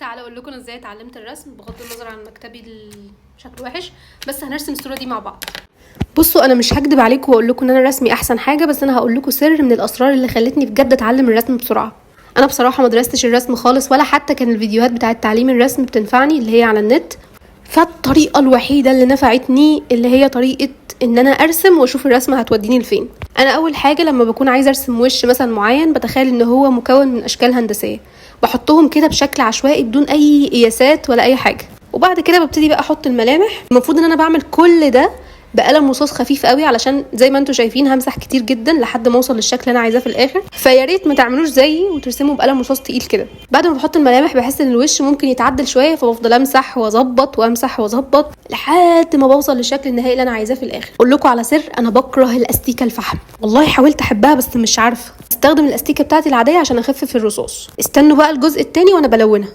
تعالوا اقول لكم ازاي اتعلمت الرسم، بغض النظر عن مكتبي شكله وحش، بس هنرسم الصورة دي مع بعض. بصوا، انا مش هكدب عليكم واقول لكم ان انا رسمي احسن حاجه، بس انا هقول لكم سر من الاسرار اللي خلتني بجد اتعلم الرسم بسرعه. انا بصراحة ما درستش الرسم خالص، ولا حتى كان الفيديوهات بتاعه تعليم الرسم بتنفعني اللي هي على النت. فالطريقه الوحيدة اللي نفعتني اللي هي طريقه ان انا ارسم واشوف الرسمة هتوديني لفين. انا اول حاجة لما بكون عايزه ارسم وش مثلا معين، بتخيل ان هو مكون من اشكال هندسيه، بحطهم كده بشكل عشوائي بدون اي قياسات ولا اي حاجه، وبعد كده ببتدي بقى احط الملامح. المفروض ان انا بعمل كل ده بقلم رصاص خفيف قوي، علشان زي ما انتم شايفين همسح كتير جدا لحد ما اوصل للشكل اللي انا عايزاه في الاخر. فيا ريت ما تعملوش زيي وترسموا بقلم رصاص تقيل كده. بعد ما بحط الملامح بحس ان الوش ممكن يتعدل شويه، فبفضل امسح واظبط وامسح واظبط لحد ما بوصل للشكل النهائي اللي انا عايزاه في الاخر. اقول لكم على سر، انا بكره الاستيكه الفحم، والله حاولت احبها بس مش عارفه. استخدم الاستيكه بتاعتي العادية عشان اخفف الرصاص. استنوا بقى الجزء الثاني وانا بلونها.